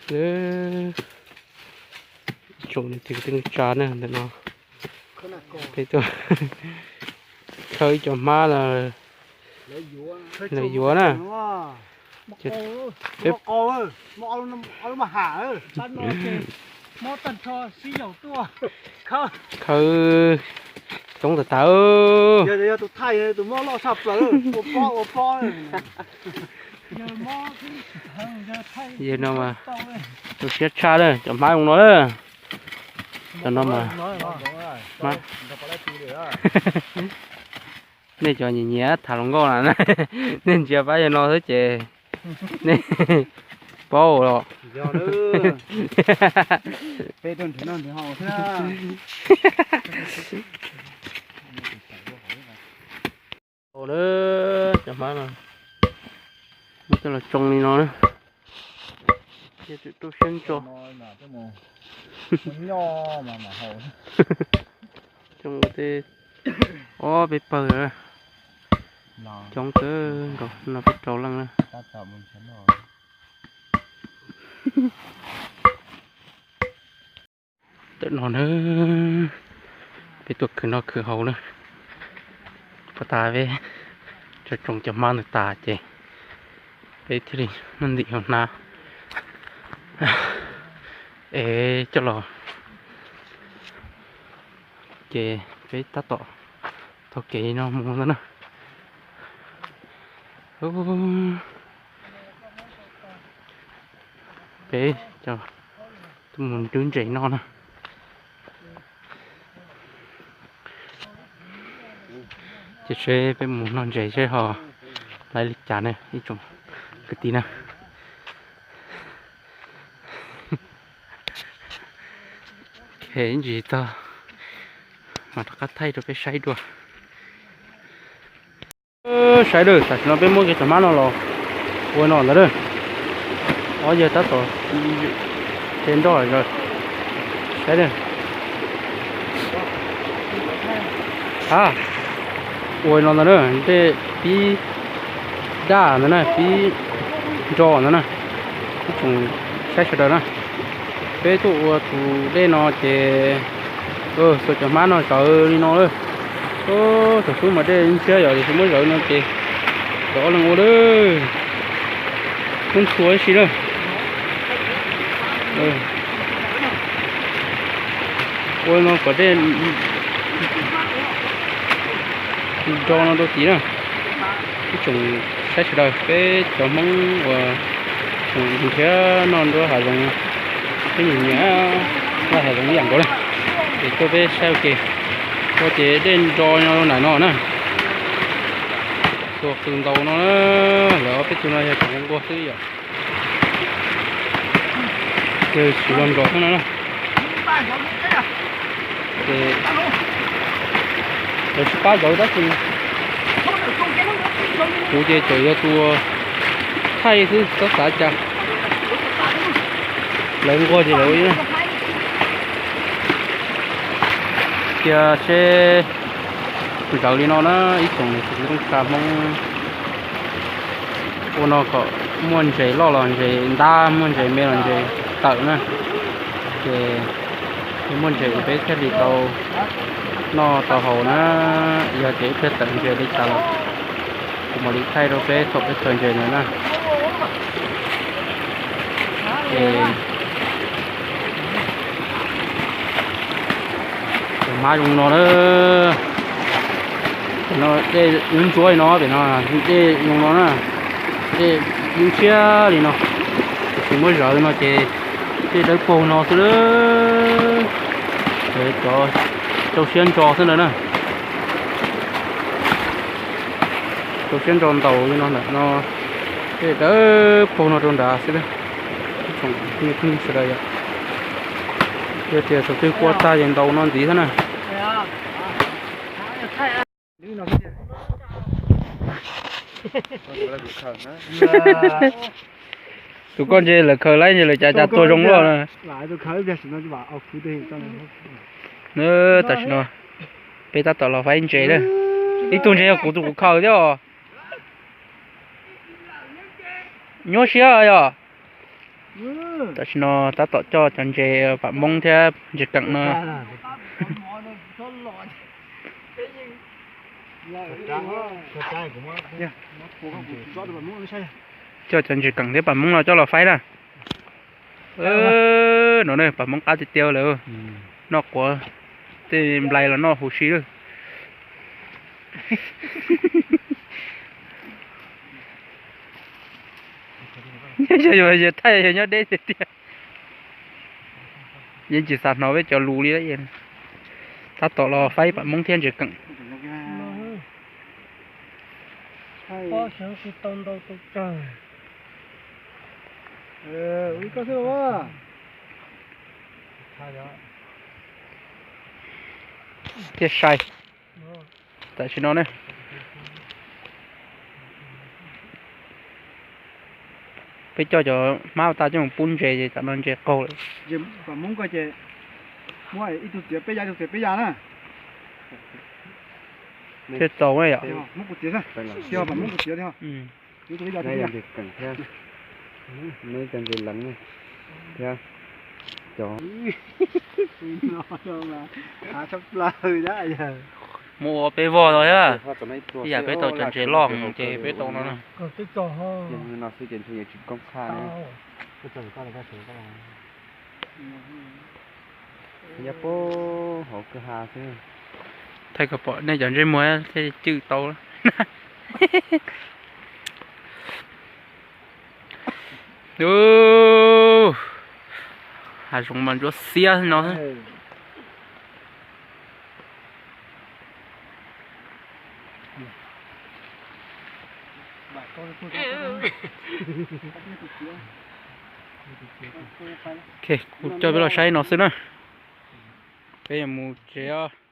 Ib tsoom niam txiv kwv tij neej tsa na, ntawm no peb tuaj khawb ib co hmab no, lawv yuav na. Khawb coob tas tas. Yog no mas tu siab tshaj lawm, cov hmab zoo no lawm. Cov no mas, nej cov nyiam nyiam tham hluas nkauj na, nej ntsia pab yog no xwb ces nej paub los. Cov hmab no muab coj los tsoo li no na, thiaj tsis rau siab ntso. Tsoo ua tej ob peb pawg, coob kawg nkaus no, peb rau leej na. Ntawm no na, peb tuaj khwv noj khwv haus na, pab tas peb tso tsoo cov hmab ntawd tas ces peb thiaj li noj ntim hauv hnab es coj los, ces peb tab tom taug kev no mus ntag na. Peb cov tuaj mus rub ntses noj na. Ces seb peb mus noj ntses seb ho laib li cas na ib tsoom kwv tij na. Ib ntsis txog mas rov qab thaij rau peb saib dua. Saib lawm, tam sim no peb muab kiag cov hmab no los ua no ntawd lawm. Ob yawg tab tom tsev nroj lawm, saib lawm. A, ua no ntag na, dej pib daj ntag na, pib nro ntag na. Ib tsoom saib sawv daws na, peb tuaj ua tus dej no ces xuas cov hmab no zawv li no lawm. Thaum xub mas dej ntshiab yog tias tsis muab zawv no ces cov ob leeg ua lawm, kub ntxhua ib si lawm. Ua no kom dej nro no rau tid na. Ib tsoom saib sawv daws, peb cov Hmoob uas tseem nrhiav noj nruab hav zoov, peb nyiam nyiam noj hav zoov ib yam nkaus na, ces tuaj peb saib ua ke. Ua ces dej nro no rau nram no na, xuas qws ntaus no na, lawv ob peb tug no yog tseem nquag xwb yom. Ces tsis los nrov xwb no na. Ces lawv tsis pab zawv tab sis kuv ces tseem yog tus thaij xwb txhob xav cas. Lawv nquag ces lawv cia seb zawv li no na, ib tsoom niam txiv kwv tij neej tsa Hmoob. Ua no kom muaj ntses loj los ntses ntab, muaj ntses me los ntses tawm na. Ces muaj ntses peb thiaj li tau noj tau haus na. Yog tias ib pliag tawm ntses li cas los kuv mam li thaij rau peb thaum peb txog ntses ntawd na. Ces cov hmab zoo no na, no dej ntsuab ntsuab no, pem no dej zoo no na, dej ntxhiab li no, tsis muab zawv no ces dej dawb paug no xwb lawm. Cov rau siab ntso xwb ntawd na. Rau siab ntso ntaus li no ntawm no, dej dawb paug no rau nrad xwb. Ib tsoom phooj ywg sawv daws yom, yog tias thaum twg kua tag ces ntaus no ntxiv xwb na. Tus koj ntshe lawv khaws laib ntshe lawv cav cas tua zoo luaj na. Tam sim no peb tab tom los faib ntses lawm. Ib tug ntshe yog kuv tus kuv khaws thiab os. Nyuaj siab yog. Tam sim no tab tom coj cov ntses pam hmoob thiab ntses keem no. Coj cov ntses keem thiab pam hmoob no coj los faib na. No ne, pam hmoob qab tiag tiag lawm. Noj quav tej nplai los noj huv si lawm. Yog yus thaij yog nyob deb tiag tiag. Yeej tsis xav hnov peb cov lus li. Tab tom los faib pam hmoob thiab ntses keem. Thiaj sai. Tam sim no ne, peb coj cov hmab tas coj mus pub ntses ces tam no ntses qaug lawm. Thiaj txaus yom. Cov ntses leev thiab cov muab ua peb voj no thiab. Ib yam peb tau cov ntses loj ces peb tau no. Nyob puag hauv kwj ha xwb. Thaij kom pom nej cov ntsej muag thiaj cwj tau. Hav zoov mas ntsuab xiab no. Ok, kuv coj peb los saib no xwb na. Peb yuav mus tsev os.